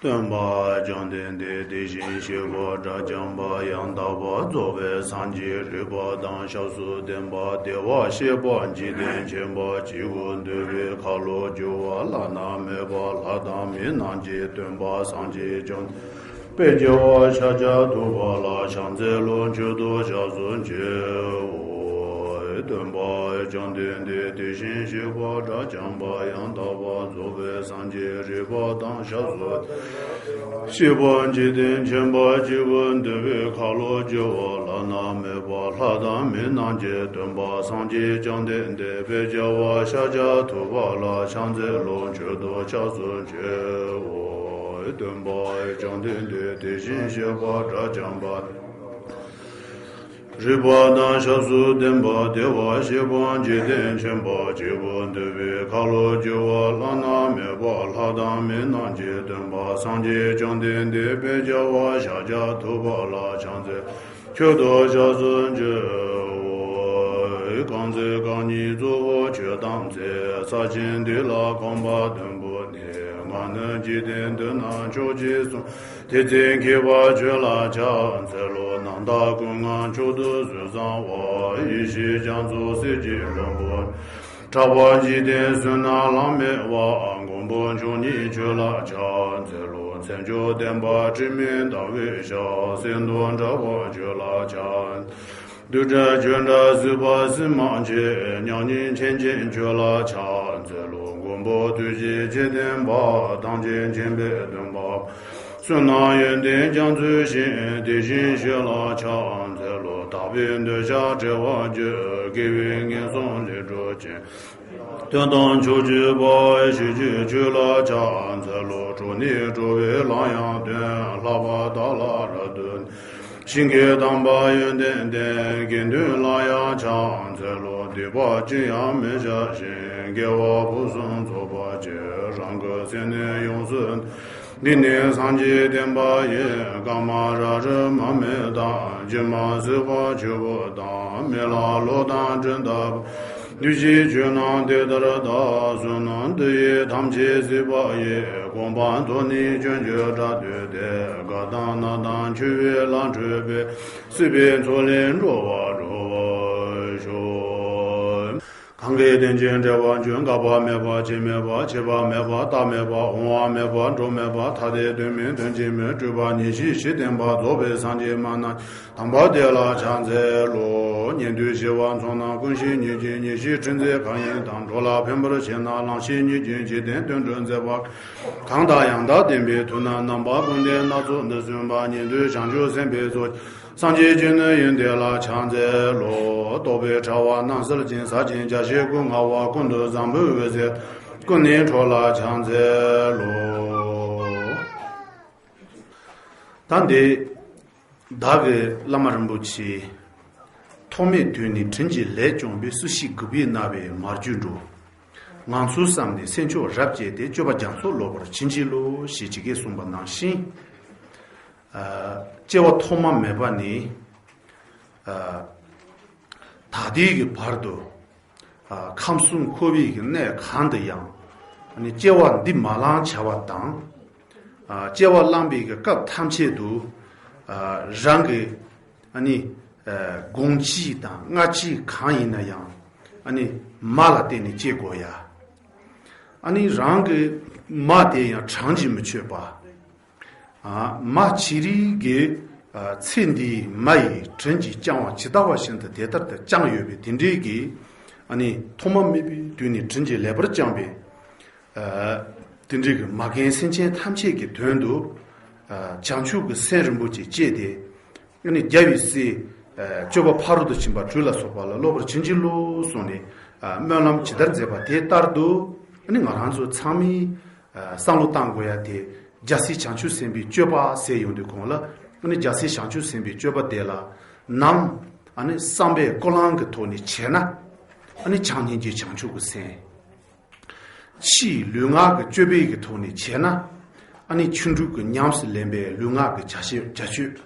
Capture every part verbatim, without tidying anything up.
སྟོན་པ་བཅོམ་ལྡན་འདས་དེ་བཞིན་གཤེགས་པ་དགྲ་བཅོམ་པ་ཡང་དག་པར་རྫོགས་པའི་སངས་རྒྱས་རིག་པ་དང་ཞབས་སུ་ལྡན་པ་བདེ་བར་གཤེགས་པ་འཇིག་རྟེན་ཁྱིམ་པ་བཅུ་པོ་འདུལ་བའི་ཁ་ལོ་སྒྱུར་བ་བླ་ན་མེད་པ་ལྷ་དང་མི་རྣམས་ཀྱི་སྟོན་པ་སངས་རྒྱས་བཅོམ་ལྡན་འདས་དཔལ་རྒྱལ་བ་ཤཱཀྱ་ཐུབ་པ་ལ་ཕྱག་འཚལ་ལོ། མཆོད་དོ་ཞབས་སུ་མཆིའོ། སྟོན་པ་བཅོམ་ལྡན་འདས་དེ་བཞིན་གཤེགས་པ་དགྲ་བཅོམ་པ་ཡང་དག་པར་རྫོགས་པའི་སངས་རྒྱས་རིག་པ་དང་ཞབས་སུ་གཤེགས་པ་འཇིག་རྟེན་ཁྱིམ་པ་བཅུ་པོ་འདུལ་བའི་ཁ་ལོ་སྒྱུར་བ་བླ་ན་མེད་པ་ལྷ་དང་མི་རྣམས་ཀྱི་སྟོན་པ་སངས་རྒྱས་བཅོམ་ལྡན་འདས་དཔལ་རྒྱལ་བ་ཤཱཀྱ་ཐུབ་པ་ལ་ཕྱག་འཚལ་ལོ། མཆོད་དོ་ཞབས་སུ་མཆིའོ། སྟོན་པ་བཅོམ་ལྡན་འདས་དེ་བཞིན་གཤེགས་པ་དགྲ་བཅོམ་པ་རིག་པ་དང་ཞབས་སུ་ལྡན་པ་བདེ་བར་གཤེགས་པ་འཇིག་རྟེན་ཁྱིམ་པ་བཅུ་པོ་འདུལ་བའི་ཁ་ལོ་སྒྱུར་བ་བླ་ན་མེད་པ་ལྷ་དང་མི་རྣམས་ཀྱི་སྟོན་པ་སངས་རྒྱས་བཅོམ་ལྡན་འདས་དཔལ་རྒྱལ་བ་ཤཱཀྱ་ཐུབ་པ་ལ་ཕྱག་འཚལ། མཆོད་དོ་ཞབས་སུ་མཆིའོ། རྐང་རྩེ་རྐང་གཉིས་གཙོ་བོ་ཆོས་ཐམས་ཅད་ས་ཆེན་འདི་ལ་གོམ་པ་བདུན་བོར་ནས། ང་ནི་འཇིག་རྟེན་མདུན་ན་ཕྱོགས་བཅུའི་གསུང་། ཐེག་ཆེན་མཁས་པ་ཁྱོད་ལ་ཕྱག་འཚལ་ལོ། རྣམ་དག་ཀུན་ལྔ་མཆོག་ཏུ་བཟོད་བཟང་བ། ཡེ་ཤེས་རྒྱ་མཚོ་གསེར་གྱི་ལྷུན་པོ། གྲགས་པ་འཇིག་རྟེན་བསོད་ནམས་བླ་མེད་པ། མགོན་པོ་མཆོག་བརྙེས་ཁྱོད་ལ་ཕྱག་འཚལ་ལོ། མཚན་མཆོག་ལྡན་པ་དྲི་མེད་ཟླ་བའི་ཞབས། གསེར་མདོག་འདྲ་བ་ཁྱོད་ལ་ཕྱག་འཚལ་ལོ། རྡུལ་བྲལ་ཆོས་འདྲ་སྲིད་པ་སྲིད་མ་ཆེན། མྱ་ངན་ཆེན་ཆེན་ཁྱོད་ལ་ཕྱག་འཚལ་ལོ། མགོན་པོ་ཐུགས་རྗེ་ཆེ་ལྡན་པ། ཐམས་ཅད་མཁྱེན་པའི་སྟོན་པ། བསོད་ནམས་ཡོན་ཏན་རྒྱ་མཚོའི་ཞིང་། དེ་བཞིན་གཤེགས་ལ་ཕྱག་འཚལ་ལོ། དག་པའི་འདོད་ཆགས་བྲལ་བར་གྱུར། དགེ་བའི་ངན་སོང་ལས་གྲོལ་ཅིང་། དོན་དམ་ཕྱོགས་བཅུའི་དཔལ་ཞི་བྱེད་ཁྱོད་ལ་ཕྱག་འཚལ་ལོ། གྲོལ་ནས་གྲོལ་བའི་ལམ་ཡང་སྟོན། ལྷག་པར་བདག་ལ་རབ་ཏུ། ཞིང་གི་དམ་པ་ཡོན་ཏན་ལྡན། དགེ་འདུན་ལ་ཡང་ཕྱག་འཚལ་ལོ། སྡིག་པ་ཅི་ཡང་མི་བྱ་ཞིང་། དགེ་བ་ཕུན་སུམ་ཚོགས་པར་བྱེད། རང་གི་སེམས་ནི་ཡོངས་སུ། འདི་ནི་སངས་རྒྱས་བསྟན་པ་ཡིན། བསྐལ་མང་རབ་རིམ་མ་སྨད་དང་། ཇི་མ་སྲིད་པ་ཆུ་བོ་དང་། མི་ལ་ལོ་དང་སྤྲིན་ལྟ་བུ། འདུ་ཤེས་ཆོས་རྣམས་དེ་ལྟར་བལྟ། བསོད་ནམས་འདི་ཡིས་ཐམས་ཅད་གཟིགས་པ་ཡི། གོ་འཕང་ཐོབ་ནས་བྱང་ཆུབ་བཀྲ་ཤིས་ཏེ། རྒ་དང་ན་དང་འཆི་བའི་ལམ་བགྲོད་པའི། སྲིད་པའི་མཚོ་ལས་འགྲོ་བ་སྒྲོལ་བར་ཤོག། གང་གིས་དོན་ཆེན་འགྲེལ་བར་འབྱུང་། འགག་པ་མེད་པ། རྐྱེན་མེད་པ། ཆད་པ་མེད་པ། རྟག་མེད་པ། འོང་བ་མེད་པ། འགྲོ་མེད་པ། ཐ་དད་དོན་མིན་དོན་གཅིག་མིན། སྤྲོས་པ་ཉེར་ཞི་ཞི་བསྟན་པ། རྫོགས་པའི་སངས་རྒྱས་སྨྲ་ན། དམ་པ་དེ་ལ་ཕྱག་འཚལ་ལོ། ཉན་ཐོས་ཞི་བ་མཚོན་ན་ཀུན་ཤེས་ཉིད་ཀྱིས། ཉེར་ཞིའི་ཁྲིད་མཛད་གང་ཡིན་དང་། འགྲོ་ལ་ཕན་པར་བྱེད་ན་ལམ་ཤེས་ཉིད་ཀྱིས། འཇིག་རྟེན་དོན་སྒྲུབ་མཛད་པ་གང་དག་ཡང་དག་ལྡན་པའི་ཐུགས་ན། རྣམ་པ་ཀུན་ལྡན་སྣ་ཚོགས་འདི་གསུངས་པ། ཉན་ཐོས་བྱང་ཆུབ་སེམས་དཔའི་ཚོགས། སངས་རྒྱས་ཀྱི་ནི་ཡོན་ཏན་ལ་ཕྱག་འཚལ་ལོ། རྟོག་པའི་ཕྲ་བ་རྣམ་སེལ་ཅིང་། ཟག་བཅས་རྒྱ་ཆེར་ཀུན་མངའ་བ། ཀུན་ཏུ་བཟང་པོའི་འོད་ཟེར་ཀུན་ནས་འཕྲོ་ལ་ཕྱག་འཚལ་ལོ། ད་འདི་བདག་གི་བླ་མ་རིན་པོ་ཆེ་ཐོག་མེད་དུས་ནས་དྲིན་གྱིས་ལས་བསྐྱངས་པའི། སྲིད་ཞིའི་རྒུད་པས་མནར་བའི་མར་གྱུར་འགྲོ། ངང་ཚུལ་བསམ་ནས་སེམས་མཆོག་རབ་བསྐྱེད་དེ། སྤྱོད་པ་རྒྱ་མཚོར་སློབ་པར་བྱིན་གྱིས་རློབས། ཞེས་ཅི་གས་གསུངས་པ་ནང་བཞིན། ཨ། སྐྱེ་བ་ཐོག་མ་མེད་པ་ནས། ཨ། ད་ལྟའི་གི་བར་དུ། ཨ། ཁམས་གསུམ་འཁོར་བའི་གི་གནས་གང་དུ་ཡང་། ཨ་ནི་སྐྱེ་བ་འདི་མ་བླངས་བྱ་བ་དང་། ཨ། སྐྱེ་བ་བླངས་པའི་གི་སྐབས་ཐམས་ཅད་དུ། ཨ། རང་གི། ཨ་ནི། ཨ། དགོངས་གཅིག་དང་སྔ་ཕྱི་གང་ཡིན་ན་ཡང་། ཨ་ནི། མ་ལ་བརྟེན་ནས་སྐྱེ་དགོས་ཡ། ཨ་ནི་རང་གི་མ་དེ་ཡང་གྲངས་ཀྱིས་མི་ཆོད་པ། ཨ། མ་བྱི་རིལ་གྱི། ཨ། ཚེ་འདིའི་མ་ཡི་དྲིན་གྱིས་བསྐྱངས་པ་ཇི་ལྟ་བ་བཞིན་དུ་དེ་ལྟར་དུ་བསྐྱངས་ཡོད་པའི་དེ་འདྲའི་གི། ཨ་ནི་ཐོག་མ་མེད་པའི་དུས་ནས་དྲིན་གྱིས་ལེགས་པར་བསྐྱངས་པའི། ཨ། དེ་འདྲའི་གི་མ་རྒན་སེམས་ཅན་ཐམས་ཅད་ཀྱི་དོན་དུ། ཨ། བྱང་ཆུབ་ཀྱི་སེམས་རིན་པོ་ཆེ་བསྐྱེད་དེ། ཨ་ནི་རྒྱལ་བའི་སྲས། ཨ། སྤྱོད་པ་ཕ་རོལ་ཏུ་ཕྱིན་པ་དྲུག་ལ་སོགས་པ་ལ་སློབ་པར་བྱིན་གྱིས་རློབས་གསུངས་ནས། ཨ། སྨོན་ལམ་ཇི་ལྟར་མཛད་པ་དེ་ལྟར་དུ། ཨ་ནི་ང་རང་ཚོ་ཚང་མས། ཨ། བསམ་བློ་བཏང་དགོས་ཡ་དེ། རྒྱལ་སྲས་བྱང་ཆུབ་སེམས་དཔའི་སྤྱོད་པ་ཟེར་ཡོང་དུས་གོང་ལ། ཨ་ནི་རྒྱལ་སྲས་བྱང་ཆུབ་སེམས་དཔའི་སྤྱོད་པ་དེ་ལ་ནམ། ཨ་ནི་བསམ་པའི་ཀུན་སློང་གི་ཐོག་ནས་བྱས་ན། ཨ་ནི་བྱམས་སྙིང་རྗེ་བྱང་ཆུབ་ཀྱི་སེམས། ཕྱིའི་ལུས་ངག་གི་སྤྱོད་པའི་གི་ཐོག་ནས་བྱས་ན། ཨ་ནི་ཆོས་དྲུག་གི་ཉམས་སུ་ལེན་པའི་ལུས་ངག་གི་བྱ་བྱེད་བྱ་སྤྱོད།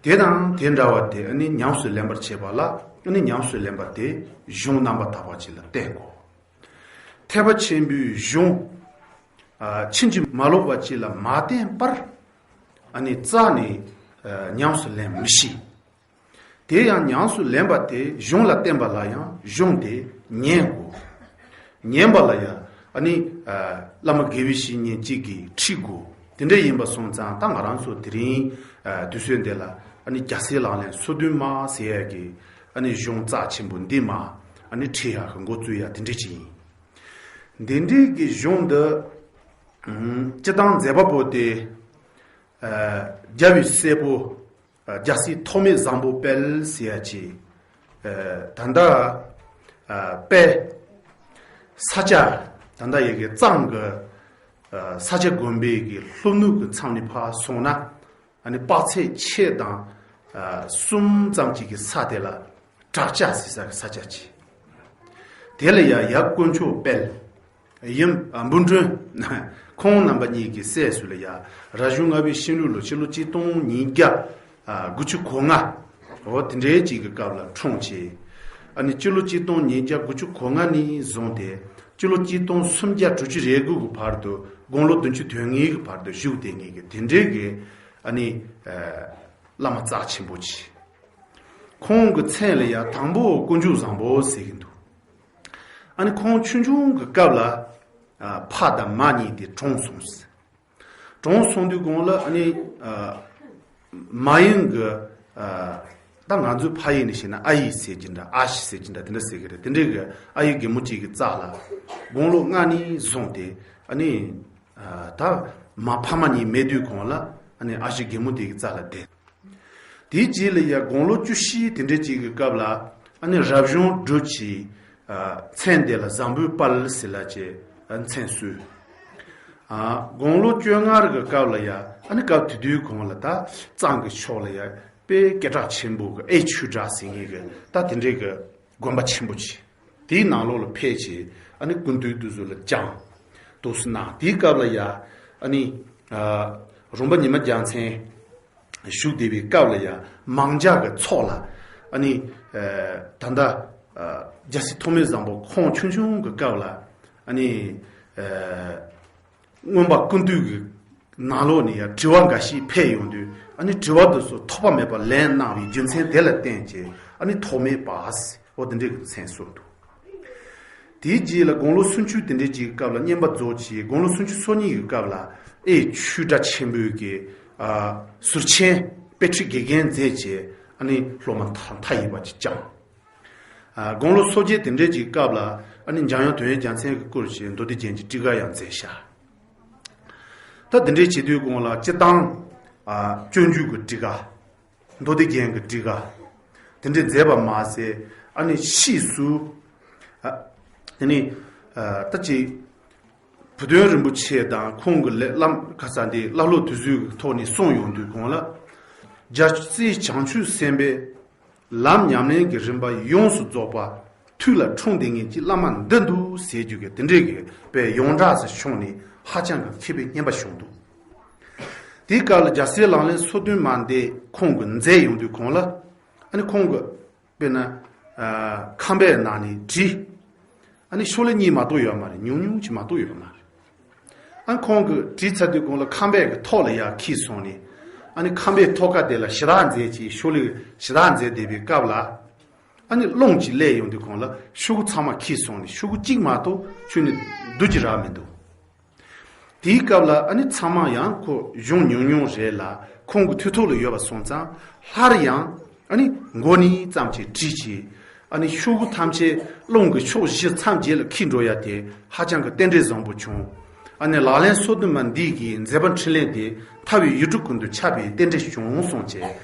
དེ་དང་དེ་འདྲ་བ་དེ་ཨ་ནི་ཉམས་སུ་ལེན་པར་བྱེད་པ་ལ། ཨ་ནི་ཉམས་སུ་ལེན་པ་དེ་གཞུང་རྣམ་པར་དག་པ་ཅིག་ལ་བརྟེན་དགོས། ཐེག་པ་ཆེན་པོའི་གཞུང་ ཕྱིན་ཅི་མ་ལོག་པ་ཅིག་ལ་མ་བརྟེན་པར་ཨ་ནི་རྩ་ནས་ཉམས་སུ་ལེན་མི་ཤེས། དེ་ཡང་ཉམས་སུ་ལེན་པ་དེ་གཞུང་ལ་བརྟེན་པ་ལ་ཡང་གཞུང་དེ་ཉན་དགོས། ཉན་པ་ལ་ཡང་ཨ་ནི་བླ་མ་དགེ་བའི་བཤེས་གཉེན་གཅིག་གིས་ཁྲིད་དགོས། དེ་འདྲ་ཡིན་པ་སོང་ཙང་ད་ང་རང་ཚོ་དེ་རིང་དུས་ཚོད་འདི་ལ་ཨ་ནི་རྒྱལ་སྲས་ལག་ལེན་སོ་བདུན་མ་ཟེར་ཡ་གི་ཨ་ནི་གཞུང་རྩ་ཆེན་པོ་འདི་མ་ཨ་ནི་ཁྲིད་ཡ་གི་འགོ་བཙུགས་ཡ་དེ་འདྲ་ཅིག་ཡིན། འདི་འདྲའི་གི་གཞུང་འདི་སྤྱི་བཏང་མཛད་པ་པོ་དེ་རྒྱལ་བའི་སྲས་པོ་རྒྱལ་སྲས་ཐོགས་མེད་བཟང་པོ་དཔལ་ཟེར་ཡ་ཅིག་ད་ལྟ་དཔལ་ས་སྐྱ་ད་ལྟ་ཡ་གི་གཙང་གི་ས་སྐྱ་དགོན་པའི་གི་ལྷོ་ནུབ་གི་མཚམས་ནས་ཕར་སོང་ན་ཨ་ནི་དཔག་ཚད་ཕྱེད་དང་གསུམ་ཙམ་ཅིག་གི་ས་དེ་ལ་བྲག་སྐྱ་ཟེར་ས་གི་ས་སྐྱ་ཅིག་དེ་ལ་ཡ་ཡབ་དཀོན་མཆོག་དཔལ་ཡུམ་འབུམ་སྒྲོན། ཁོང་རྣམ་པ་གཉིས་ཀྱི་སྲས་སུ་ལ་ཡ་རབ་བྱུང་ལྔ་པའི་ཤིང་ལུག་ལོ་སྤྱི་ལོ་གཅིག་སྟོང་ཉིས་བརྒྱ་དགུ་བཅུ་གོ་ལྔ། འོ་དེ་འདྲའི་ཅིག་གི་སྐབས་ལ་འཁྲུངས་བྱས། ཨ་ནི་སྤྱི་ལོ་གཅིག་སྟོང་ཉིས་བརྒྱ་དགུ་བཅུ་གོ་ལྔ་ནས་བཟུང་སྟེ་སྤྱི་ལོ་གཅིག་སྟོང་སུམ་བརྒྱ་དྲུག་ཅུ་རེ་དགུ་གི་བར་དུ་དགུང་ལོ་བདུན་ཅུ་དོན་ལྔའི་གི་བར་དུ་བཞུགས་བསྡད་མཁན་གྱི་དེ་འདྲའི་གི་ཨ་ནི་བླ་མ་རྩ་ཆེན་པོ་ཅིག་ཁོང་གི་མཚན་ལ་ཡང་དང་པོ་དཀོན་མཆོག་བཟང་པོ་ཟེར་གྱི་འདུག་ཨ་ནི་ཁོང་ཆུང་ཆུང་གི་སྐབས་ལ་ཨ་ཕ་དང་མ་གཉིས་དེ་གྲོངས་སོང་ཟེར། གྲོངས་སོང་དུས་གོང་ལ་ཨ་ནི་ཨ་མ་ཡིན་གྱི་ཨ་ད་ང་ཚོའི་ཕ་ཡུལ་ནས་བཤད་ན་ཨ་ཡེ་ཟེར་གྱི་འདྲ་ཨ་ཞེ་ཟེར་གྱི་འདྲ་དེ་འདྲ་ཟེར་གྱི་རེད། དེ་འདྲའི་གི་ཨ་ཡེ་རྒན་མོ་གཅིག་གི་རྩ་ལ་དགུང་ལོ་ལྔ་ནས་བཟུང་སྟེ་ཨ་ནི་ཨ་ད་མ་ཕ་མ་གཉིས་མེད་དུས་གོང་ལ་ཨ་ནི་ཨ་ཞེ་རྒན་མོ་དེ་གི་རྩ་ལ་བསྡད། དེའི་རྗེས་ལ་ཡ་དགུང་ལོ་བཅུ་བཞི་དེ་འདྲའི་ཅིག་གི་སྐབས་ལ་ཨ་ནི་རབ་བྱུང་སྦྲུལ་གྱི་མཚན་དེ་ལ་བཟང་པོའི་དཔལ་ཟེར་ལ་ཅེས་མཚན་གསོལ། དགུང་ལོ་བཅོ་ལྔ་གི་སྐབས་ལ་ཡ་ཨ་ནི་སྐབས་དེ་དུས་གོང་ལ་ད་གཙང་གི་ཕྱོགས་ལ་ཡ་དཔེ་སྐད་གྲགས་ཆེན་པོ་གི་ཨེ་ཆོས་གྲགས་ཟེར་མཁན་གི་ད་དེ་འདྲའི་གི་དགོན་པ་ཆེན་པོ་ཅིག་དེའི་ནང་ལོགས་ལ་ཕེབས་བྱས་ཨ་ནི་སྐུ་མདུན་དུ་བཟོ་ལ་བཅངས་འདུག་སེ་གནང་། དེའི་སྐབས་ལ་ཡ་ཨ་ནི་རོང་པ་ཉི་མ་རྒྱལ་མཚན་བཞུགས་བསྡད་པའི་སྐབས་ལ་ཡ་མང་ཇ་གི་ཚོགས་ལ་ཨ་ནི་ད་ལྟ་རྒྱལ་སྲས་ཐོགས་མེད་བཟང་པོ་ཁོང་ཆུང་ཆུང་གི་སྐབས་ལ་ཨ་ནི་མངོན་པ་ཀུན་བཏུས་ཀྱི་ནང་ལོགས་ནས་ཡང་དྲི་བ་འགའ་ཞིག་ཕེབས་ཡོང་དུས་ཨ་ནི་དྲི་བ་དེ་ཚོ་ཐོགས་པ་མེད་པར་ལན་གནང་བའི་རྒྱུ་མཚན་དེ་ལ་བརྟེན་བྱས་ཨ་ནི་ཐོགས་མེད་པ་ཟེར་འོ་དེ་འདྲའི་གི་མཚན་གསོལ་འདུག་དེའི་རྗེས་ལ་དགུང་ལོ་སུམ་ཅུ་དེ་འདྲའི་ཅིག་གི་སྐབས་ལ་བསྙེན་པ་རྫོགས་བྱས་དགུང་ལོ་སུམ་ཅུ་སོ་གཉིས་ཀྱི་སྐབས་ལ་ཨེ་ཆོས་གྲྭ་ཆེན་པོའི་གི་ཟུར་ཆེན་དཔེ་ཁྲིད་དགེ་རྒན་མཛད་བྱས་ཨ་ནི་སློབ་མ་མཐའ་ཡས་པ་ཅིག་བསྐྱངས། དགུང་ལོ་སོ་བརྒྱད་དེ་འདྲའི་ཅིག་སྐབས་ལ་ཨ་ནི་འཇམ་དབྱངས་དོན་ཡོད་རྒྱལ་མཚན་གྱིས་བསྐུར་བྱས་མདོ་སྡེ་རྒྱན་གྱི་ཊཱི་ཀ་ཡང་མཛད་ཤག་ད་དེ་འདྲའི་བྱེད་དུས་གོང་ལ་སྤྱི་བཏང་སྤྱོད་འཇུག་གི་ཊཱི་ཀ་མདོ་སྡེ་རྒྱན་གྱི་ཊཱི་ཀ་དེ་འདྲའི་མཛད་པ་མ་ཟད་ཨ་ནི་ཕྱིས་སུ་དེ་ནི་ད་ཅིག་བུ་སྟོན་རིན་པོ་ཆེ་དང་ཁོང་གི་ལས་བླམ་ཁ་ས་འདི་བླ་སློབ་དེ་ཚོའི་ཐོག་ནས་གསུངས་ཡོང་དུས་གོང་ལ། རྒྱལ་སྲས་བྱང་ཆུབ་སེམས་དཔའི་ལམ་ཉམས་ལེན་གྱི་རིམ་པ་ཡོངས་སུ་རྫོགས་པ་མཐུ་ལ་འཁྲུངས་བསྡད་མཁན་གྱི་བླ་མ་འདི་འདུག་ཟེར་རྒྱུ་གི་དེ་འདྲའི་གི་དཔེ་ཡོངས་གྲགས་སུ་བྱུང་ནས་ཧ་ཅང་གི་མཁས་པའི་སྙན་པ་བྱུང་འདུག་དེའི་སྐབས་ལ་རྒྱལ་སྲས་ལག་ལེན་སོ་བདུན་མ་འདི་ཁོང་གིས་མཛད་ཡོང་དུས་གོང་ལ་ཨ་ནི་ཁོང་གིས་དཔེར་ན། ཨ་ཁམས་པའི་ནང་ནས་བྲིས། ཨ་ནི་ཤོ་ལོ་གཉིས་མ་གཏོགས་ཡོད་མ་རེད། ཉུང་ཉུང་ཅིག་མ་གཏོགས་ཡོད་མ་རེད། ཨ་ཁོང་གིས་བྲིས་ཚར་དུས་གོང་ལ་ཁམས་པའི་གི་ཐོག་ལ་ཡར་འཁྱེར་སོང་ནས། ཨ་ནི་ཁམས་པའི་ཐོག་ཁ་དེ་ལ་ཞུ་དག་མཛད་ཅིག་ཤོ་ལོ་ཞུ་དག་མཛད་བསྡད་པའི་སྐབས་ལ། ཨ་ནི་རླུང་ཅིག་སླེབས་ཡོང་དུས་གོང་ལ་ཤོག་གུ་ཚང་མ་འཁྱེར་སོང་ནས་ཤོག་གུ་གཅིག་མ་གཏོགས་ཁྱོན་ནས་བསྡུ་རྒྱུ་རག་མི་འདུག་དེའི་སྐབས་ལ་ཨ་ནི་ཚང་མ་ཡང་ཁོ་གཞུང་ཉུང་ཉུང་རེད་ལ་ཁོང་གི་མཐུ་ཐོག་ལ་ཡོད་པ་སོང་ཙང་སླར་ཡང་ཨ་ནི་མགོ་ནས་ཙམ་ཅིག་བྲིས་ཀྱིས་ཨ་ནི་ཤོག་གུ་ཐམས་ཅད་རླུང་གི་ཕྱོགས་བཞི་མཚམས་བརྒྱད་ལ་འཁྱེར་འགྲོ་ཡ་དེ་ཧ་ཅང་གི་རྟེན་འབྲེལ་བཟང་པོ་བྱུང་། ཨ་ནི་ལག་ལེན་སོ་བདུན་མ་འདི་གི་མཛད་པ་འཕྲིན་ལས་དེ་མཐའ་བའི་ཡུལ་གྲུ་ཀུན་ཏུ་ཁྱབ་པའི་རྟེན་འབྲེལ་བྱུང་སོང་བྱས་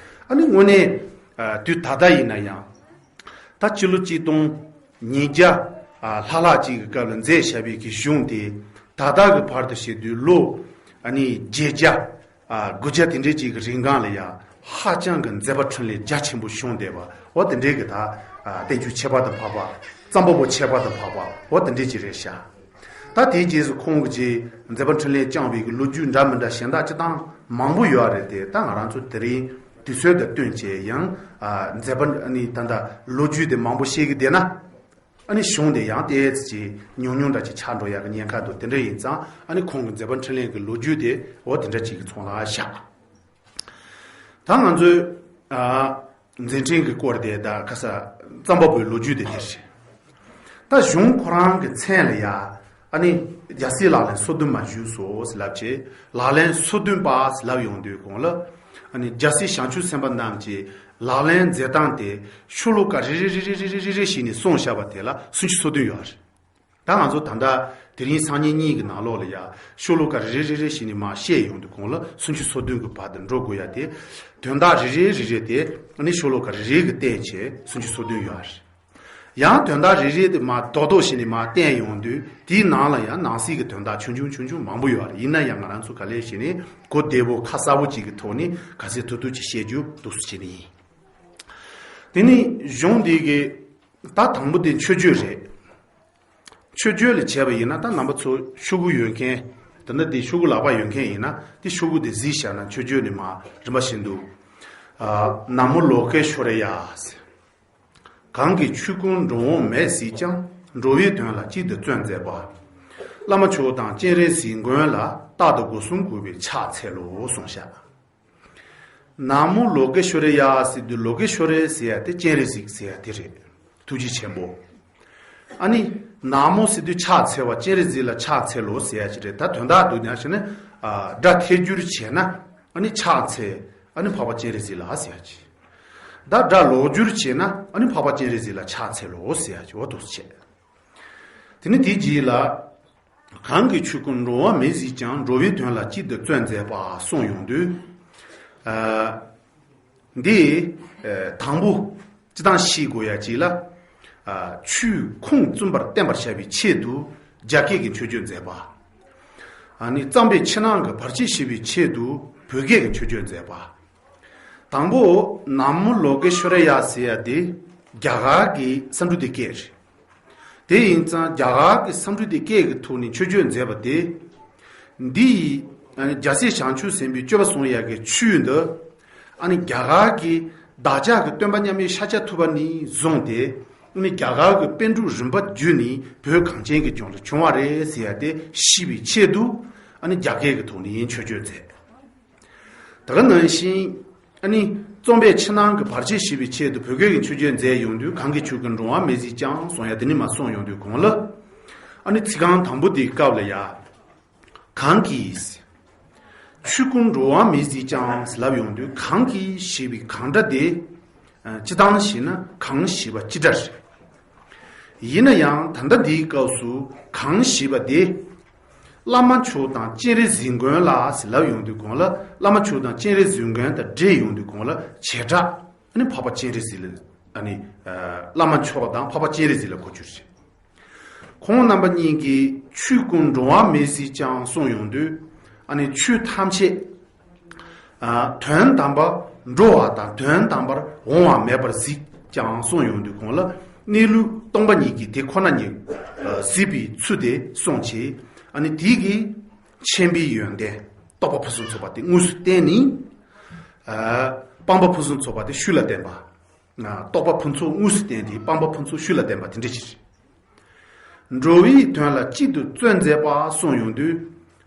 ཨ་ནི་དངོས་གནས་དུས་ད་ལྟ་ཡིན་ན་ཡང་། ད་སྤྱི་ལོ་གཅིག་སྟོང་ཉིས་བརྒྱ་ལྷག་ལྷག་ཅིག་གི་སྐབས་ལ་མཛད་བཞག་པའི་གི་གཞུང་དེ་ད་ལྟ་གི་བར་དུ་བྱེད་དུས་ལོ་ཨ་ནི་བརྒྱད་བརྒྱ་དགུ་བརྒྱ་དེ་འདྲའི་ཅིག་གི་རིང་གང་ལ་ཡང་ཧ་ཅང་གི་མཛད་པ་འཕྲིན་ལས་རྒྱ་ཆེན་པོ་བྱུང་བསྡད་པ་འོ་དེ་འདྲའི་གི་ད་བསྟན་བཅོས་ཁྱད་པར་དུ་འཕགས་པ་རྩོམ་པ་པོ་ཁྱད་པར་དུ་འཕགས་པ་འོ་དེ་འདྲའི་ཅིག་རེད་ཤག་ད་དེའི་རྗེས་སུ་ཁོང་གི་རྗེས་མཛད་པ་འཕྲིན་ལས་བསྐྱངས་པའི་གི་ལོ་རྒྱུས་འདྲ་མི་འདྲ་གཞན་དག་སྤྱི་བཏང་མང་པོ་ཡོད་རེད་དེ་ད་ང་རང་ཚོ་དེ་རིང་དུས་ཚོད་དང་བསྟུན་བྱས་ཡང་མཛད་པ་ནི་ད་ལྟ་ལོ་རྒྱུས་དེ་མང་པོ་བཤད་གི་བསྡད་ན་ ཨ་ནི་གཞུང་དེ་ཡང་ཏོག་ཙམ་ཅིག་ཉུང་ཉུང་འདྲ་ཅིག་ཆགས་འགྲོ་ཡག་གི་ཉེན་ཁ་འདུག། དེ་འདྲ་ཡིན་ཙང་ཨ་ནི་ཁོང་གི་མཛད་པ་འཕྲིན་ལས་ཀྱི་ལོ་རྒྱུས་དེ་འོ་དེ་འདྲ་ཅིག་གི་ཚོགས་ལ་བཞག། ད་ང་ཚོའི་ཨ་མཛད་འཕྲིན་གྱི་སྐོར་དེ་ད་ཁ་ས་རྩོམ་པ་པོའི་ལོ་རྒྱུས་དེ་དེ་རེད། ད་གཞུང་ཁོ་རང་གི་མཚན་ལ་ཡ་ཨ་ནི་རྒྱལ་སྲས་ལག་ལེན་སོ་བདུན་མ་བཞུགས་སོ་ཟེར་ལབ་བྱས། ལག་ལེན་སོ་བདུན་པ་ཟེར་ལབ་ཡོང་དུས་གོང་ལ་ཨ་ནི་རྒྱལ་སྲས་བྱང་ཆུབ་སེམས་དཔའ་རྣམས་ཀྱི་ལག་ལེན་མཛད་སྟངས་དེ་ཤོ་ལོ་ཀ་རེ་རེ་རེ་རེ་བྱས་ནས་གསུངས་བཞག་པ་དེ་ལ་སུམ་ཅུ་སོ་བདུན་ཡོད་རེད། ད་ང་ཚོ་ད་ལྟ་དེ་རིང་སང་ཉིན་གཉིས་ཀྱི་ནང་ལོགས་ལ་ཡ་ཤོ་ལོ་ཀ་རེ་རེ་རེ་རེ་བྱས་ནས་མར་བཤད་ཡོང་དུས་གོང་ལ་སུམ་ཅུ་སོ་བདུན་གྱི་བར་དུ་འགྲོ་དགོས་ཡ་དེ། དོན་དག་རེ་རེ་རེ་རེ་དེ་ཨ་ནི་ཤོ་ལོ་ཀ་རེ་རེ་གི་བསྟན་བྱས་སུམ་ཅུ་སོ་བདུན་ཡོད་རེད། ཡང་དོན་དག་རེ་རེ་དེ་མར་རྡོག་རྡོག་བྱས་ནས་མར་བསྟན་ཡོང་དུས་དེའི་ནང་ལ་ཡང་ནང་གསེས་ཀྱི་དོན་དག་ཆུང་ཆུང་ཆུང་ཆུང་མང་པོ་ཡོད་རེད། ཡིན་ན་ཡང་ང་རང་ཚོ་ག་ལེར་བྱས་ནས་གོ་བདེ་པོ་ཁ་གསལ་པོ་ཅིག་གི་ཐོག་ནས་ག་ཚོད་ཐུབ་ཐུབ་ཅིག་བཤད་རྒྱུ་འདུག་སེ་བྱས་ནས་ཡིན། དེ་ནི་གཞུང་འདི་གི་ད་དང་པོ་དེ་མཆོད་བརྗོད་རེད། མཆོད་བརྗོད་ལ་བྱས་པ་ཡིན་ན་ད་རྣམ་པ་ཚོ་ཤོག་གུ་ཡོད་མཁན། ད་ནི་དེ་ཤོག་གུ་ལག་པ་ཡོད་མཁན་ཡིན་ན་དེ་ཤོག་གུ་དེ་གཟིགས་བཞག་ན་མཆོད་བརྗོད་ནི་མར་རིམ་པ་བཞིན་དུ། ཨ། ན་མོ་ལོ་ཀེ་ཤྭ་རི་ཡ། གང་གི་ཆོས་ཀུན་འགྲོ་འོང་མེད་གཟིགས་ཀྱང་། འགྲོ་བའི་དོན་ལ་གཅིག་ཏུ་བརྩོན་མཛད་པ། བླ་མ་མཆོག་དང་སྤྱན་རས་གཟིགས་མགོན་ལ། རྟག་ཏུ་སྒོ་གསུམ་གུས་པས་ཕྱག་འཚལ་ལོ་གསུངས་ཤག། ན་མོ་ལོ་ཀེ་ཤྭ་རི་ཡ་ཟེར་དུས་ལོ་ཀེ་ཤྭ་རི་ཟེར་ཡ་དེ་སྤྱན་རས་གཟིགས་ཟེར་ཡ་དེ་རེད། ཐུགས་རྗེ་ཆེན་པོ། ཨ་ནི་ན་མོ་ཟེར་དུས་ཕྱག་འཚལ་བ་སྤྱན་རས་གཟིགས་ལ་ཕྱག་འཚལ་ལོ་ཟེར་ཡ་ཅིག་རེད། ད་དོན་དག་ཏུ་ཉག་བྱས་ན་ཨ་སྒྲ་ཐད་སྒྱུར་བྱས་ན་ཨ་ནི་ཕྱག་འཚལ་ཨ་ནི་འཕགས་པ་སྤྱན་རས་གཟིགས་ལ་ཟེར་ཡ་ཅིག། ད་སྒྲ་ལོག་སྒྱུར་བྱས་ན་ཨ་ནི་འཕགས་པ་སྤྱན་རས་གཟིགས་ལ་ཕྱག་འཚལ་ལོ་ཟེར་ཡ་ཅིག་འོ་འདུག་སེ་བྱས། དེ་ནི་དེའི་རྗེས་ལ། གང་གི་ཆོས་ཀུན་འགྲོ་འོང་མེད་གཟིགས་ཀྱང་། འགྲོ་བའི་དོན་ལ་གཅིག་ཏུ་བརྩོན་མཛད་པ་གསུངས་ཡོང་དུས། ཨ། འདི་ཨ་དང་པོ་སྤྱིར་བཏང་ཤེས་དགོས་ཡ་གཅིག་ལ། ཨ། ཆོས་ཁུངས་བཙུན་པར་བསྟན་པར་བྱ་བའི་ཆེད་དུ་རྒྱ་སྐད་ཀྱི་མཆོད་བརྗོད་མཛད་པ། ཨ་ནི་གཙང་པའི་ཕྱི་ནང་གི་བར་ཆད་ཞི་བའི་ཆེད་དུ་བོད་སྐད་ཀྱི་མཆོད་བརྗོད་མཛད་པ། དང་པོ་ན་མོ་ལོ་ཀེ་ཤྭ་རི་ཡ་ཟེར་ཡ་དེ་རྒྱ་གར་གྱི་སཾ་སྐྲྀ་ཏའི་སྐད་རེད། དེ་ཡིན་ཙང་རྒྱ་གར་གྱི་སཾ་སྐྲྀ་ཏའི་སྐད་ཀྱི་ཐོག་ནས་མཆོད་བརྗོད་མཛད་པ་དེ། འདི་ཡི་ཨ་ནི་རྒྱལ་སྲས་བྱང་ཆུབ་སེམས་དཔའི་སྤྱོད་པ་གསུང་ཡག་གི་ཆོས་འདི། ཨ་ནི་རྒྱ་གར་གྱི་བདག་ཅག་གི་སྟོན་པ་མཉམ་མེད་ཤཱཀྱ་ཐུབ་པ་ནས་བཟུང་སྟེ། ཨ་ནི་རྒྱ་གར་གྱི་པཎ་གྲུབ་རིམ་པ་བརྒྱུད་ནས་བོད་གངས་ཅན་གྱི་ལྗོངས་ལ་བྱུང་བ་རེད་ཟེར་ཡ་དེ་ཤེས་པའི་ཆེད་དུ་ཨ་ནི་རྒྱ་སྐད་ཀྱི་ཐོག་ནས་མཆོད་བརྗོད་མཛད། ད་ག་ནང་བཞིན་ཨ་ནི་རྩོམ་པའི་ཕྱི་ནང་གི་བར་ཆད་ཞི་བའི་ཆེད་དུ་བོད་སྐད་ཀྱི་མཆོད་བརྗོད་མཛད་ཡོང་དུས། གང་གི་ཆོས་ཀུན་འགྲོ་འོང་མེད་གཟིགས་ཀྱང་གསུང་ཡ་དེ་ནི་མར་གསུངས་ཡོང་དུས་གོང་ལ། ཨ་ནི་ཚིག་རྐང་དང་པོ་དེའི་སྐབས་ལ་ཡ། གང་གིས། ཆོས་ཀུན་འགྲོ་འོང་མེད་གཟིགས་ཀྱང་ལབ་ཡོང་དུས་གང་གིས་ཞེས་པའི་གང་སྒྲ་དེ། སྤྱིར་བཏང་བྱས་ན་གང་ཞེས་པ་སྤྱི་སྒྲ་རེད། ཡིན་ན་ཡང་ད་ལྟ་འདིའི་སྐབས་སུ་གང་ཞེས་པ་དེ། བླ་མ་མཆོག་དང་སྤྱན་རས་གཟིགས་མགོན་ལ་ཟེར་ལབ་ཡོང་དུས་གོང་ལ། བླ་མ་མཆོག་དང་སྤྱན་རས་གཟིགས་མགོན་དང་འབྲེལ་ཡོང་དུས་གོང་ལ་བྱེ་བྲག་ཨ་ནི་འཕགས་པ་སྤྱན་རས་གཟིགས་ལ་ཨ་ནི་བླ་མ་མཆོག་དང་འཕགས་པ་སྤྱན་རས་གཟིགས་ལ་གོ་རྒྱུ་རེད། ཁོང་རྣམ་པ་གཉིས་ཀྱིས་ཆོས་ཀུན་འགྲོ་འོང་མེད་གཟིགས་ཀྱང་གསུངས་ཡོང་དུས། ཨ་ནི་ཆོས་ཐམས་ཅད། ཨ། དོན་དམ་པར་འགྲོ་བ་དང་དོན་དམ་པར་འོང་བ་མེད་པར་གཟིགས་ཀྱང་གསུངས་ཡོང་དུས་གོང་ལ། གནས་ལུགས་སྟོང་པ་ཉིད་ཀྱིས་དེ་ཁོ་ན་ཉིད་གཟིགས་པའི་ཚུལ་དེ་གསུངས་བྱས། ཨ་ནི་དེ་གིས་མཁྱེན་པའི་ཡོན་ཏན་རྟོགས་པ་ཕུན་སུམ་ཚོགས་པ་དེ་དངོས་སུ་བསྟན་ནས། ཨ། སྤངས་པ་ཕུན་སུམ་ཚོགས་པ་དེ་ཤུལ་ལ་བསྟན་པ། རྟོགས་པ་ཕུན་ཚོགས་དངོས་སུ་བསྟན་ཏེ་སྤངས་པ་ཕུན་ཚོགས་ཤུལ་ལ་བསྟན་པ་དེ་འདྲ་ཞིག་རེད། འགྲོ་བའི་དོན་ལ་གཅིག་ཏུ་བརྩོན་མཛད་པ་གསུངས་ཡོང་དུས།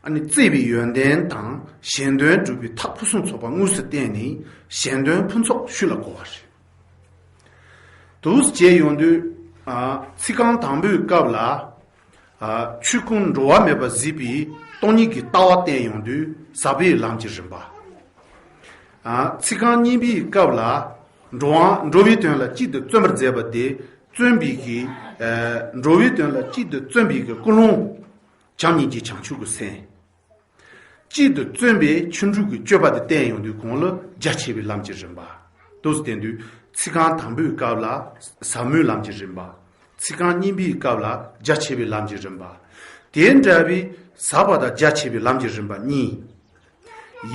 ཨ་ནི་བརྩེ་བའི་ཡོན་ཏན་དང་གཞན་དོན་སྒྲུབ་པའི་ཐབས་ཕུན་སུམ་ཚོགས་པ་དངོས་སུ་བསྟན་ནས་གཞན་དོན་ཕུན་ཚོགས་ཤུལ་ལ་གོ་བ་རེད། འདུག་སེ་བྱས་ཡོང་དུས། ཨ། ཚིག་རྐང་དང་པོའི་སྐབས་ལ། ཨ། ཆོས་ཀུན་འགྲོ་བ་མེད་པར་གཟིགས་པའི་སྟོང་ཉིད་ཀྱི་ལྟ་བ་བསྟན་ཡོང་དུས་ཟབ་པའི་ལམ་གྱི་རིམ་པ། ཨ། ཚིག་རྐང་གཉིས་པའི་སྐབས་ལ། འགྲོ་བ་འགྲོ་བའི་དོན་ལ་གཅིག་ཏུ་བརྩོན་པར་མཛད་པ་དེ། བརྩོན་པའི་གི། ཨ། འགྲོ་བའི་དོན་ལ་གཅིག་ཏུ་བརྩོན་པའི་གི་ཀུན་སློང་། བྱམས་སྙིང་རྗེ་བྱང་ཆུབ་ཀྱི་སེམས། གཅིག་ཏུ་བརྩོན་པའི་ཆོས་དྲུག་གི་སྤྱོད་པ་དེ་བསྟན་ཡོང་དུས་གོང་ལ་རྒྱ་ཆེ་བའི་ལམ་གྱི་རིམ་པ། འདུག་སེ་བསྟན་དུས་ཚིག་རྐང་དང་པོའི་སྐབས་ལ་ཟབ་མོའི་ལམ་གྱི་རིམ་པ། ཚིག་རྐང་གཉིས་པའི་སྐབས་ལ་རྒྱ་ཆེ་བའི་ལམ་གྱི་རིམ་པ། དེ་འདྲ་བའི་ཟབ་པ་དང་རྒྱ་ཆེ་བའི་ལམ་གྱི་རིམ་པ་གཉིས།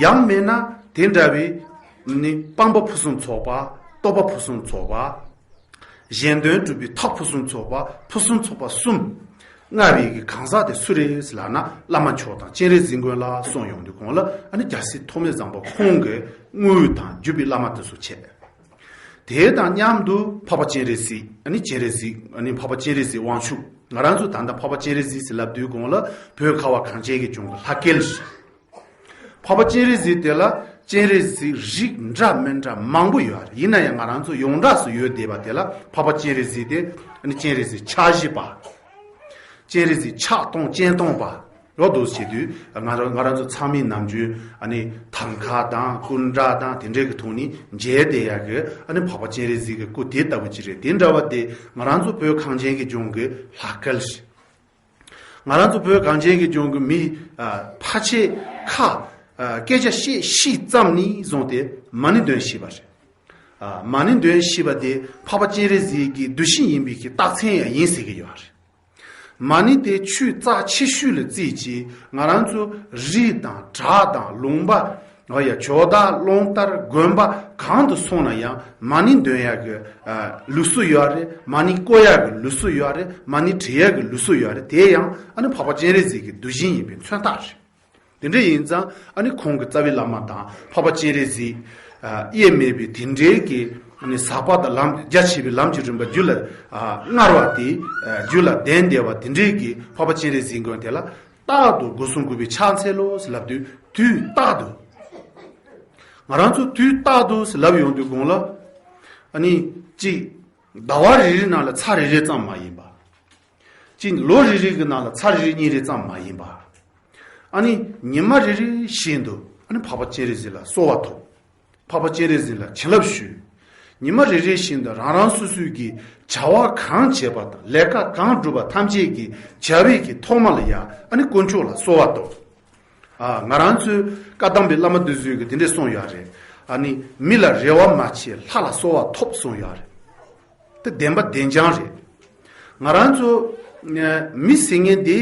ཡང་མིན་ན་དེ་འདྲ་བའི་ནི་སྤངས་པ་ཕུན་སུམ་ཚོགས་པ། རྟོགས་པ་ཕུན་སུམ་ཚོགས་པ། གཞན་དོན་སྒྲུབ་པའི་ཐབས་ཕུན་སུམ་ཚོགས་པ། ཕུན་སུམ་ཚོགས་པ་གསུམ། མངའ་བའི་གི་གང་ཟག་དེ་སུ་རེད་ལབ་ན། བླ་མ་མཆོག་དང་སྤྱན་རས་གཟིགས་མགོན་ལ་གསུངས་ཡོང་དུས་གོང་ལ། ཨ་ནི་རྒྱལ་སྲས་ཐོགས་མེད་བཟང་པོ་ཁོང་གི་དངོས་དང་བརྒྱུད་པའི་བླ་མ་དེ་ཚོ་བྱས། དེ་དང་མཉམ་དུ་འཕགས་པ་སྤྱན་རས་གཟིགས། ཨ་ནི་སྤྱན་རས་གཟིགས། ཨ་ནི་འཕགས་པ་སྤྱན་རས་གཟིགས་དབང་ཕྱུག། ང་རང་ཚོ་ད་ལྟ་འཕགས་པ་སྤྱན་རས་གཟིགས་ཟེར་ལབ་དུས་གོང་ལ་བོད་ཁ་བ་གངས་ཅན་གྱི་ལྗོངས་ཀྱི་ལྷ་སྐལ་ཞིག། འཕགས་པ་སྤྱན་རས་གཟིགས་དེ་ལ་སྤྱན་རས་གཟིགས་རིགས་འདྲ་མི་འདྲ་མང་པོ་ཡོད་རེད། ཡིན་ན་ཡང་ང་རང་ཚོ་ཡོངས་གྲགས་སུ་ཡོད་བསྡད་པ་དེ་ལ་འཕགས་པ་སྤྱན་རས་གཟིགས་དེ། ཨ་ནི་སྤྱན་རས་གཟིགས་ཕྱག་བཞི་པ། སྤྱན་རས་གཟིགས་ཕྱག་སྟོང་སྤྱན་སྟོང་པ། རོ་འདུག་བྱེད་དུས་ང་རང་ང་རང་ཚོ་ཚང་མའི་ནམ་རྒྱུན་ཨ་ནི་ཐང་ཀ་དང་སྐུ་འདྲ་དང་དེ་འདྲའི་གི་ཐོག་ནས་མཇལ་བསྡད་ཡག་གི་ཨ་ནི་འཕགས་པ་སྤྱན་རས་གཟིགས་ཀྱི་སྐུ་དེ་ལྟ་བུ་ཅིག་རེད། དེ་འདྲ་བ་དེ་ང་རང་ཚོ་བོད་གངས་ཅན་གྱི་ལྗོངས་ཀྱི་ལྷ་སྐལ་ཞིག། ང་རང་ཚོ་བོད་གངས་ཅན་གྱི་ལྗོངས་ཀྱི་མི་ཨ་ཕལ་ཆེར་ཁ་ཨ་སྐད་ཆ་བཤད་ཤེས་ཙམ་ནས་བཟུང་སྟེ་མ་ཎི་འདོན་ཤེས་པ་རེད། ཨ་མ་ཎི་འདོན་ཤེས་པ་དེ་འཕགས་པ་སྤྱན་རས་གཟིགས་ཀྱི་གདུལ་ཞིང་ཡིན་པའི་གི་རྟགས་མཚན་ཡང་ཡིན་ཟེར་གྱི་ཡོད་རེད། མ་ཎི་དེ་ཆོས་རྩ་ཆེ་ཤོས་ལ་བརྩིས་ཀྱིས་ང་རང་ཚོ་རི་དང་བྲག་དང་ལུང་པ། ཨ་ཡ་ཇོ་བདག་གླང་དར་དགོན་པ་གང་དུ་སོང་ན་ཡང་མ་ཎི་འདོན་ཡག་གི་ཨ་ལུགས་སྲོལ་ཡོད་རེད། མ་ཎི་བཀོལ་ཡག་གི་ལུགས་སྲོལ་ཡོད་རེད། མ་ཎི་བྲི་ཡག་གི་ལུགས་སྲོལ་ཡོད་རེད། དེ་ཡང་ཨ་ནི་འཕགས་པ་སྤྱན་རས་གཟིགས་ཀྱི་གདུལ་ཞིང་ཡིན་པའི་མཚོན་རྟགས་རེད། དེ་འདྲ་ཡིན་ཙང་ཨ་ནི་ཁོང་གི་རྩ་བའི་བླ་མ་དང་འཕགས་པ་སྤྱན་རས་གཟིགས་ཨ་དབྱེར་མེད་པའི་དེ་འདྲའི་གི་ཨ་ནི་ཟབ་པ་དང་ལམ་རྒྱ་ཆེ་བའི་ལམ་གྱི་རིམ་པ་རྒྱུད་ལ་ཨ་མངའ་བ་དེ། ཨ་རྒྱུད་ལ་ལྡན་བསྡད་པ་དེ་འདྲའི་གི་འཕགས་པ་སྤྱན་རས་གཟིགས་མགོན་དེ་ལ་རྟག་ཏུ་སྒོ་གསུམ་གུས་པས་ཕྱག་འཚལ་ལོ་ཟེར་ལབ་དུས། དུས་རྟག་ཏུ། ང་རང་ཚོ་དུས་རྟག་ཏུ་ཟེར་ལབ་ཡོང་དུས་གོང་ལ་ཨ་ནི་གཅིག་ཟླ་བ་རེ་རེ་ནང་ལ་ཚར་རེ་རེ་ཙམ་མ་ཡིན་པ། གཅིག་ལོ་རེ་རེ་གི་ནང་ལ་ཚར་རེ་རེ་གཉིས་རེ་ཙམ་མ་ཡིན་པ། ཨ་ནི་ཉི་མ་རེ་རེ་བཞིན་དུ་ཨ་ནི་འཕགས་པ་སྤྱན་རས་གཟིགས་ལ་གསོལ་བ་ཐོབ། འཕགས་པ་སྤྱན་རས་གཟིགས་ལ་བྱིན་རླབས་ཞུས། ཉི་མ་རེ་རེ་བཞིན་དུ་རང་རང་སོ་སོའི་གི་བྱ་བ་གང་བྱས་པ་དང་ལས་ཀ་གང་བསྒྲུབས་པ་ཐམས་ཅད་ཀྱི་བྱ་བའི་གི་ཐོག་མ་ལ་ཡ་ཨ་ནི་དཀོན་མཆོག་ལ་གསོལ་བ་ཐོབ། ཨ་ང་རང་ཚོའི་བཀའ་གདམས་པའི་བླ་མ་འདི་ཚོས་གི་དེ་འདྲས་གསུངས་ཡོད་རེད། ཨ་ནི་མི་ལ་རེ་བ་མ་བྱེད་ལྷ་ལ་གསོལ་བ་ཐོབ་གསུངས་ཡོད་རེད། དེ་བདེན་པ་བདེན་རྐྱང་རེད། ང་རང་ཚོ་ཨ་མི་ཟེར་མཁན་དེ་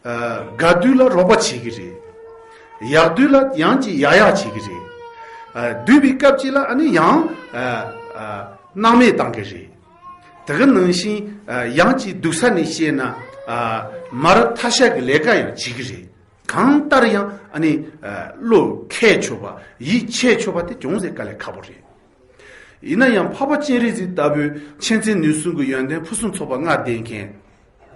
ཨ་དགའ་དུས་ལ་རོགས་པ་བྱེད་ཀྱི་རེད། ཡག་དུས་ལ་ཡང་ཅིག་ཡག་ཡག་བྱེད་ཀྱི་རེད། ཨ་སྡུག་པའི་སྐབས་ཅིག་ལ་ཨ་ནི་ཡང་ཨ་ཨ་སྣང་མེད་བཏང་གི་རེད། དེ་ག་ནང་བཞིན་ཨ་ཡང་ཅིག་སྡུག་ས་ནས་བཤད་ན་ཨ་མར་ཐ་ཤལ་གྱི་ལས་ཀ་ཡང་བྱེད་ཀྱི་རེད། གང་ལྟར་ཡང་ཨ་ནི་ཨ་བློ་ཁེལ་ཆོག་པ་ཡིད་ཆེས་ཆོག་པ་དེ་ཅུང་ཟད་དཀའ་ལས་ཁག་པོ་རེད། ཡིན་ན་ཡང་འཕགས་པ་སྤྱན་རས་གཟིགས་ལྟ་བུའི་མཁྱེན་བརྩེ་ནུས་གསུམ་གྱི་ཡོན་ཏན་ཕུན་སུམ་ཚོགས་པ་མངའ་ལྡན་མཁན།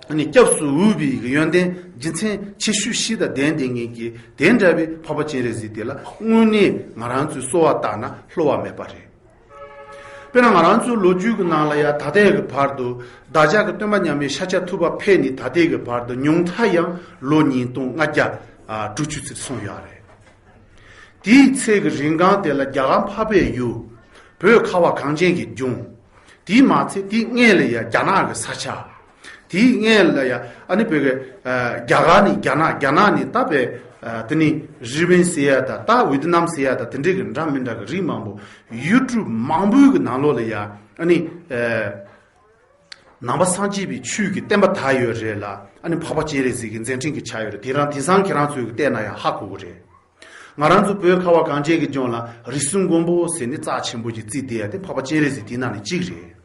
ཨ་ནི་སྐྱབས་སུ་འོས་པའི་ཡོན་ཏན་རྒྱུ་མཚན་ཆེ་ཤོས་ཤིག་དང་ལྡན་ལྡན་མཁན་གྱི་དེ་འདྲ་བའི་འཕགས་པ་སྤྱན་རས་གཟིགས་དེ་ལ་དངོས་གནས་ང་རང་ཚོས་གསོལ་བ་བཏབ་ན་བསླུ་བ་མེད་པ་རེད། དཔེར་ན་ང་རང་ཚོའི་ལོ་རྒྱུས་ཀྱི་ནང་ལ་ཡང་ད་ལྟའི་གི་བར་དུ་བདག་ཅག་གི་སྟོན་པ་མཉམ་མེད་ཤཱཀྱ་ཐུབ་པ་ཕེབས་ནས་ད་ལྟའི་གི་བར་དུ་ཉུང་མཐའ་ཡང་ལོ་ཉིས་སྟོང་ལྔ་བརྒྱ་ཨ་དྲུག་ཅུ་ཙམ་སོང་ཡོད་རེད། དེའི་ཚེ་གི་རིང་གང་དེ་ལ་རྒྱ་གར་འཕགས་པའི་ཡུལ། བོད་ཁ་བ་གངས་ཅན་གྱི་ལྗོངས། དེའི་མ་ཚད་དེའི་སྔོན་ལ་ཡང་རྒྱ་ནག་གི་ས་ཆ། དེའི་སྔོན་ལ་ཡང་ཨ་ནི་བོད་ཀྱི་ཨ་རྒྱ་གར་ནས་རྒྱ་ནག་རྒྱ་ནག་ནས་ད་བོད་ཨ་དེ་ནི་རི་པིན་ཟེར་ཡ་ད་ད་ཝི་ཏི་ནམ་ཟེར་ཡ་ད་དེ་འདྲའི་གི་འདྲ་མི་འདྲ་གི་རིགས་མང་པོ་ཡུལ་གྲུ་མང་པོའི་གི་ནང་ལོགས་ལ་ཡང་ཨ་ནི་ཨ་ནང་པ་སངས་རྒྱས་པའི་ཆོས་ཀྱི་བསྟན་པ་དར་ཡོད་རེད་ལ། ཨ་ནི་འཕགས་པ་སྤྱན་རས་གཟིགས་ཀྱི་མཛད་འཕྲིན་གྱི་ཆ་ཡོད་རེད། དེ་རང་དེང་སང་ཁྱེད་རང་ཚོས་གི་བལྟས་ན་ཡང་ཧ་གོ་གི་རེད། ང་རང་ཚོ་བོད་ཁ་བ་གངས་ཅན་གྱི་ལྗོངས་ལ་རིགས་གསུམ་མགོན་པོ་ཟེར་ནས་རྩ་ཆེན་པོ་ཅིག་བརྩིས་བསྡད་ཡ་དེ་འཕགས་པ་སྤྱན་རས་གཟིགས་དེའི་ནང་ནས་གཅིག་རེད།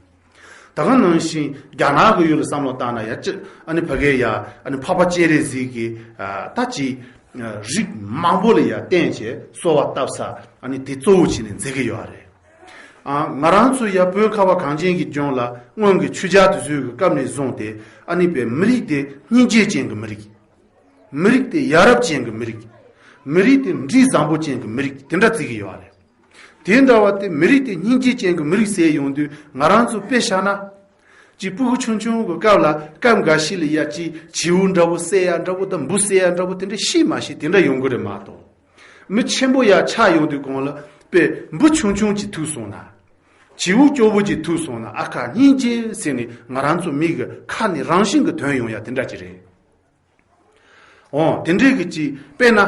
ད་ག་ནང་བཞིན་རྒྱ་ནག་གི་ཡུལ་ལ་བསམ་བློ་བཏང་ན་ཡ་ཅི་ཨ་ནི་ཕ་གིར་ཡ་ཨ་ནི་འཕགས་པ་སྤྱན་རས་གཟིགས་ཀྱི་ཨ་ད་ཅི་རིགས་མང་པོ་ལ་ཡ་བརྟེན་བྱས་གསོལ་བ་བཏབ་ས་ཨ་ནི་དེ་གཙོ་བོ་བྱས་ནས་མཛད་ཀྱི་ཡོད་རེད། ཨ་ང་རང་ཚོ་ཡ་བོད་ཁ་བ་གངས་ཅན་གྱི་ལྗོངས་ལ་སྔོན་གྱི་ཆོས་རྒྱལ་དེ་ཚོའི་གི་སྐབས་ནས་བཟུང་སྟེ་ཨ་ནི་པའི་མི་རིགས་དེ་སྙིང་རྗེ་ཅན་གྱི་མི་རིགས། མི་རིགས་དེ་ཡ་རབས་ཅན་གྱི་མི་རིགས། མི་རིགས་དེ་མགྲིན་བཟང་པོ་ཅན་གྱི་མི་རིགས་དེ་འདྲ་བརྩི་གི་ཡོད་རེད། དེ་འདྲ་བ་དེ་མི་རིགས་དེ་སྙིང་རྗེ་ཅན་གྱི་མི་རིགས་ཟེར་ཡོང་དུས་ང་རང་ཚོ་དཔེ་བཞག་ན། ཅིག་སྤུ་གུ་ཆུང་ཆུང་གི་སྐབས་ལ་སྐབས་འགའ་ཞིག་ལ་ཡ་ཅིག་བྱིའུ་འདྲ་བོ་བསད་ཡ་འདྲ་བོ་དང་འབུ་བསད་ཡ་འདྲ་བོ་དེ་འདྲ་ཤི་མ་ཤི་དེ་འདྲ་ཡོང་གི་རེད་མ་གཏོགས། མི་ཆེན་པོ་ཡ་ཆགས་ཡོང་དུས་གོང་ལ་དཔེ་འབུ་ཆུང་ཆུང་ཅིག་ཐུག་སོང་ན། བྱིའུ་སྐྱོ་བོ་ཅིག་ཐུག་སོང་ན་ཨ་ཁ་སྙིང་རྗེ་ཟེར་ནས་ང་རང་ཚོ་མི་གི་ཁ་ནས་རང་བཞིན་གྱི་ཐོན་ཡོང་ཡ་དེ་འདྲ་ཅིག་རེད། འོ་དེ་འདྲའི་གི་ཅིག་དཔེར་ན་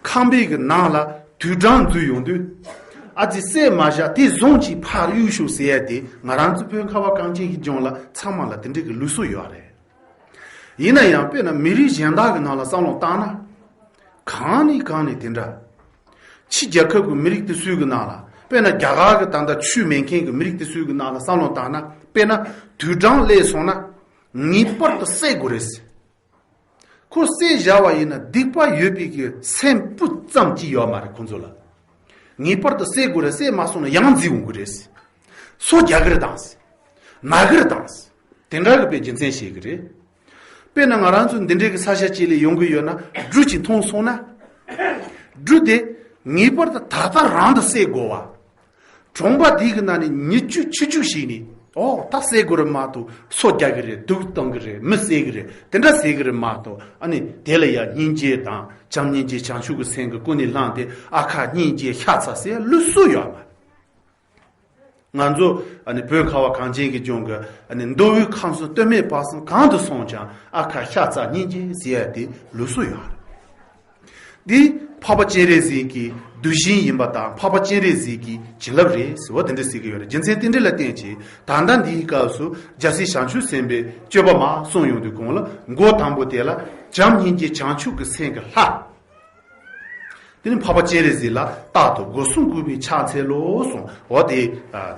ཁང་པའི་གི་ནང་ལ་དུད་འགྲམ་འཛུལ་ཡོང་དུས། ཨ་ཙི་བསད་མ་བཞག་དེ་བཟུང་ཅིག་ཕར་གཡུག་ཤོག་ཟེར་ཡ་དེ་ང་རང་ཚོ་བོད་ཁ་བ་གངས་ཅན་གྱི་ལྗོངས་ལ་ཚང་མ་ལ་དེ་འདྲའི་གི་ལུགས་སྲོལ་ཡོད་རེད། ཡིན་ན་ཡང་དཔེར་ན་མི་རིགས་གཞན་དག་གི་ནང་ལ་བསམ་བློ་བཏང་ན། གང་ནས་གང་ནས་དེ་འདྲ། ཕྱི་རྒྱལ་ཁབ་ཀྱི་མི་རིགས་དེ་ཚོའི་གི་ནང་ལ་དཔེར་ན་རྒྱ་གར་གི་ད་ལྟ་ཆོས་མེད་མཁན་གྱི་མི་རིགས་དེ་ཚོའི་གི་ནང་ལ་བསམ་བློ་བཏང་ན་དཔེར་ན་དུད་འགྲམ་སླེབས་སོང་ན་ངེས་པར་དུ་བསད་དགོས་རེད། ཁོ་བསད་བཞག་པ་ཡིན་ན་སྡིག་པ་ཡོད་པའི་གི་སེམས་སྤུ་ཙམ་གྱི་ཡོད་མ་རེད་ཁོང་ཚོ་ལ། ངེས་པར་དུ་བསད་དགོས་རེད། བསད་མ་སོང་ན་ཡང་འཛིང་འོང་གི་རེད། སོ་རྒྱག་གི་རེད་དང་། ན་གི་རེད་དང་། དེ་འདྲ་གི་དཔེ་རྒྱུ་མཚན་བཤད་གི་རེད། དཔེར་ན་ང་རང་ཚོ་འདི་འདྲའི་གི་ས་ཆ་གཅིག་ལ་ཡོང་གི་ཡོད་ན། སྦྲུལ་གྱིས་འཐུང་སོང་ན། སྦྲུལ་དེ་ངེས་པར་དུ་ད་ལྟ་རང་དུ་བསད་དགོས་བ། གྲོང་པ་དེའི་གི་ནང་ནས་ཉི་བཅུ་ཕྱི་བཅུ་ཞིག་ནས། ཨོ་ད་བསད་དགོས་རེད་མ་གཏོགས་སོ་རྒྱག་གི་རེད། དུག་གཏོང་གི་རེད། མི་བསད་གི་རེད། དེ་འདྲ་བསད་གི་རེད་མ་གཏོགས། ཨ་ནི་དེ་ལ་ཡང་སྙིང་རྗེ་དང་བྱམས་སྙིང་རྗེ་བྱང་ཆུབ་ཀྱི་སེམས་ཀྱི་ཀུན་ནས་བསླངས་ཏེ་ཨ་ཁ་སྙིང་རྗེ་ཤ་ཚ་ཟེར་ལུགས་སྲོལ་ཡོད་མ་རེད། ང་ཚོ་ཨ་ནི་བོད་ཁ་བ་གངས་ཅན་གྱི་ལྗོངས་ཀྱི་ཨ་ནི་མདོ་དབུས་ཁམས་གསུམ་སྟོད་སྨད་བར་གསུམ་གང་དུ་སོང་ཀྱང་ཨ་ཁ་ཤ་ཚ་སྙིང་རྗེ་ཟེར་ཡ་དེ་ལུགས་སྲོལ་ཡོད་རེད། འདི་འཕགས་པ་སྤྱན་རས་གཟིགས་ཀྱི་གདུལ་ཞིང་ཡིན་པ་དང་། འཕགས་པ་སྤྱན་རས་གཟིགས་ཀྱི་བྱིན་རླབས་རེད་ཟེར་བ་དེ་འདྲ་ཟེར་གྱི་ཡོད་རེད། རྒྱུ་མཚན་དེ་འདྲ་ལ་བརྟེན་བྱས་ད་ལྟ་འདིའི་སྐབས་སུ་རྒྱལ་སྲས་བྱང་ཆུབ་སེམས་དཔའི་སྤྱོད་པ་མ་གསུངས་ཡོང་དུས་གོང་ལ་མགོ་དང་པོ་དེ་ལ་བྱམས་སྙིང་རྗེ་བྱང་ཆུབ་ཀྱི་སེམས་ཀྱི་ལྷ། དེ་ནི་འཕགས་པ་སྤྱན་རས་གཟིགས་ལ་རྟག་ཏུ་སྒོ་གསུམ་གུས་པས་ཕྱག་འཚལ་ལོ་གསུངས། འོ་དེ་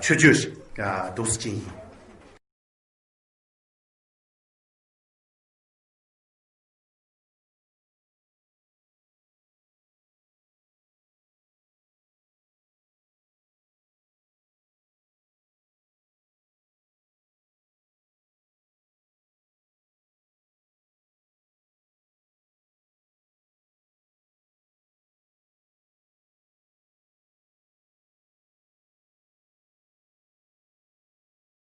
མཆོད་བརྗོད་ཞིག་འདུག་སེ་ཅན་ཡིན།